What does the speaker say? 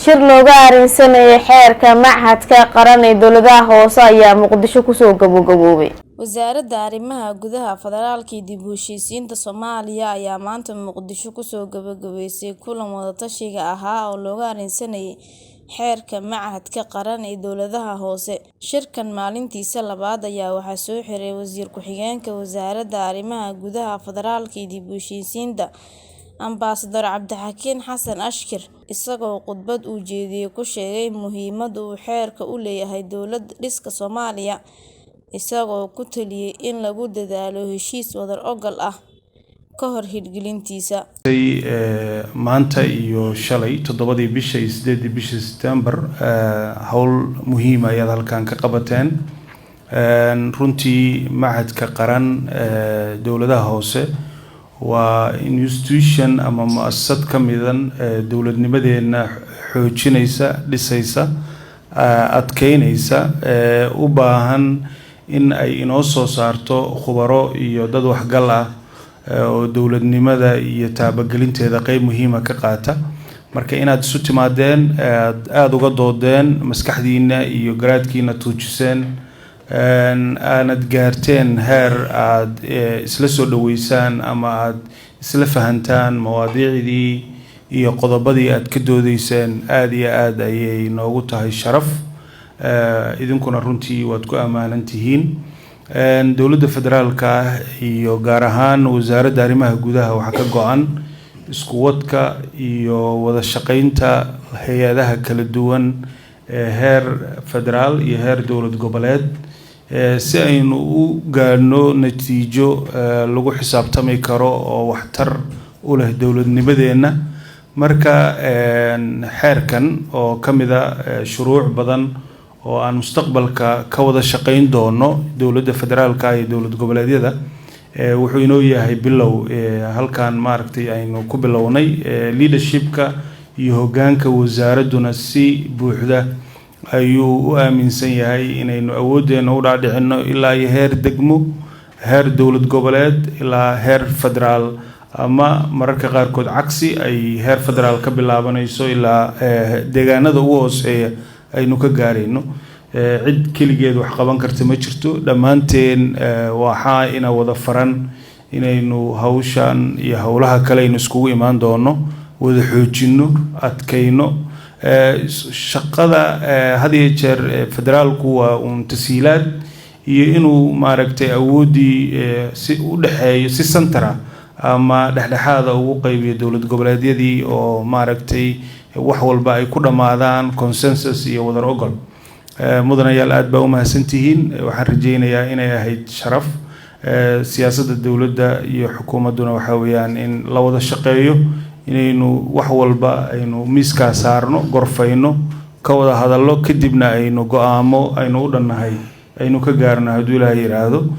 Shir looga arrinsanayay xeerka Machadka Qaran ee Dowladaha Hoose ayaa Muqdisho kusoo gabagaboobay. Wasaaradda Arrimaha Gudaha, Federaalka iyo dib u heshiisiinta Soomaaliya ayaa maanta Muqdisho kusoo gabagabaysay kulan wadatashiga ahaa oo looga arrinsanayay xeerka Machadka Qaran ee Dowladaha Hoose. Shirkan maalintiisa labaad ayaa waxaa soo xiray Wasiir Ku-xigeenka Wasaaradda Arrimaha Gudaha, Federaalka iyo dib u heshiisiinta, Ambassador Cabdixakiin Xasan Ashkir, isagoo khudbad uu jeediyay ku sheegay muhiimadda uu xeerkan u leeyahay dowlad dhiska Soomaaliya, isagoo ku taliyay in lagu dadaalo heshiis wadar oggol ah ka hor hirgelintiisa. Maanta iyo shalay, 7dii bisha iyo 8dii bisha September, howl muhiima ayaad halkan ka qabateen. Runtii Machadka Qaran Dowladaha Hoose waa institution ama mu-asasad ka midan dowladnimadeena xoojinaysa, dhisaysa, adkeynaysa, u baahan in ay inoo soo saarto khubaro iyo dad waxgal ah oo dowladnimada iyo taabagelinteeda qeyb muhiima ka qaata. Marka inaad isu timaadeen, aad aada uga doodeen, maskaxdiina iyo garaadkiina tuujiseen, aanad gaarteen heer aad isla soo dhaweysaan ama aada isla fahantaan mawaadiicdii iyo qodobadii aad ka doodeyseen, aada iyo aada ayay noogu tahay sharaf. Idinkuna runtii waad ku ammaanan tihiin. Dowladda federaalka ah iyo gaar ahaan Wasaaradda Arrimaha Gudaha waxaa ka go-an isku wadka iyo wada shaqeynta hay-adaha kala duwan ee heer federaal iyo heer dowlad goboleed, si aynu u gaadhno natiijo lagu xisaabtami karo oo waxtar u leh dowladnimadeenna. Marka xeerkan oo ka mid a shuruuc badan oo aan mustaqbalka ka wada shaqeyn doono dowladda federaalka iyo dowlad goboleedyada, wuxuu inoo yahay bilow. Halkan maaragtay aynu ku bilownay, leadershipka iyo hoggaanka wasaaradduna si buuxda ayuu u aaminsan yahay inaynu awooddeena u dhaadhicino ilaa iyo heer degmo, heer dowlad goboleed, ilaa heer federaal, ama mararka qaarkood cagsi ay heer federaal ka bilaabanayso ilaa deegaanada ugu hooseeya aynu ka gaarayno. Cid keligeed wax qaban karta ma jirto. Dhammaanteen waxaa ina wada faran inaynu hawshan iyo howlaha kale aynu iskugu imaan doono wada xoojinno, adkayno shaqada. Had iyo jeer federaalku waa uun tasiilaad iyo inuu maaragtay awooddii si u dhexeeyo, si center ah ama dhexdhexaada ugu qaybiyo dowlad goboleedyadii, oo maaragtay wax walba ay ku dhammaadaan consensus iyo wadar ogol. Mudanayaal, aad baa u mahadsantihiin. Waxaan rajeynayaa inay ahayd sharaf. Siyaasadda dowladda iyo xukuumadduna waxaa weeyaan in la wada shaqeeyo, inaynu wax walba aynu miiskaa saarno, gorfayno, ka wada hadallo, kadibna aynu go-aamo aynu u dhannahay aynu ka gaarno, hadduu Ilaahay yidhaahdo.